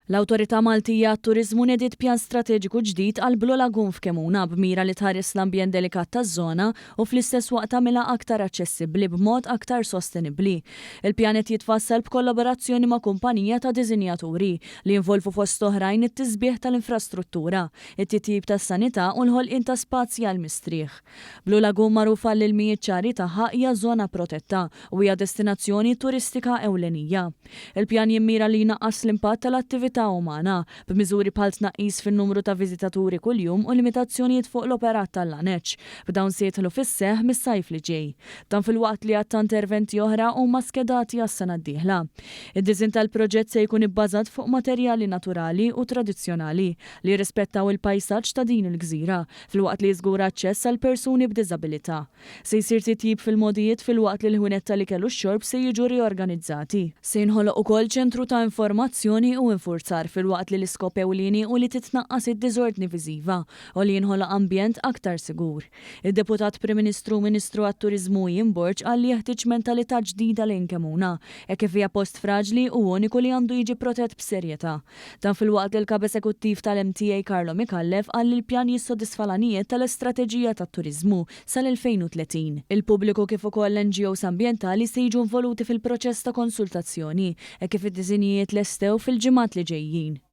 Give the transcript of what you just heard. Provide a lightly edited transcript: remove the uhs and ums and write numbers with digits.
L-Awtorità Maltija għat-Turiżmu nediet pjan strateġiku ġdid għall-Blue Lagoon f'Kemuna b'mira li tħares l-ambjent delikat taż-żona u fl-istess waqt tagħmilha aktar aċċessibbli b'mod aktar sostenibbli. Il-pjan qed jitfassal b'kollaborazzjoni ma' kumpanija ta' diżinjaturi li jinvolvu fost oħrajn it-tisbiħ tal-infrastruttura, it-titjib tas-sanità u l-ħolqien ta' spazji għall-mistrieħ. Blue Lagoon magħruf għall-ilmijiet ċari tagħha hija żona protetta u hija destinazzjoni turistika ewlenija. Il-pjan jimmira li jnaqqas l-impatt tal-attività umana, b'miżuri bħal tnaqqis fin-numru ta' viżitaturi kuljum u limitazzjonijiet fuq l-operat tal-laneċ, b'dawn se jidħlu fis-seħħ mis-sajf li ġej. Dan filwaqt li għadd ta' interventi oħra huma skedati għas-sena d-dieħla. Id-diżinn tal-proġett se jkun ibbażat fuq materjali naturali u tradizzjonali li jirrispettaw il-pajsaġġ ta' din il-gżira, filwaqt li jiżgura aċċess għal persuni b'diżabilità. Se jsir titjib fil-mogħdijiet filwaqt li l-ħwienet tal-ikel u x-xorb se jiġu riorganizzati. Se jinħoloq ukoll ċentru ta' informazzjoni u infurzar filwaqt li l-iskop ewlieni hu li titnaqqas id-diżordni viżiva u li jinħoloq ambjent aktar sigur. Id-Deputat Prim Ministru u Ministru għat-Turiżmu Ian Borg qal li jeħtieġ mentalità ġdida lejn Kemuna, hekk kif hija post fraġli u uniku li għandu jiġi protett b'serjetà. Dan filwaqt li l-Kap Eżekuttiv tal-MTA Carlo Micallef qal li l-pjan jissodisfa l-għanijiet tal-Istrateġija tat-Turiżmu sal-2030. Il-pubbliku kif ukoll l-NGOs ambjentali se jiġu involuti fil-proċess ta' konsultazzjoni hekk kif id-disinjijiet lestew fil-ġimgħat li ġejjin.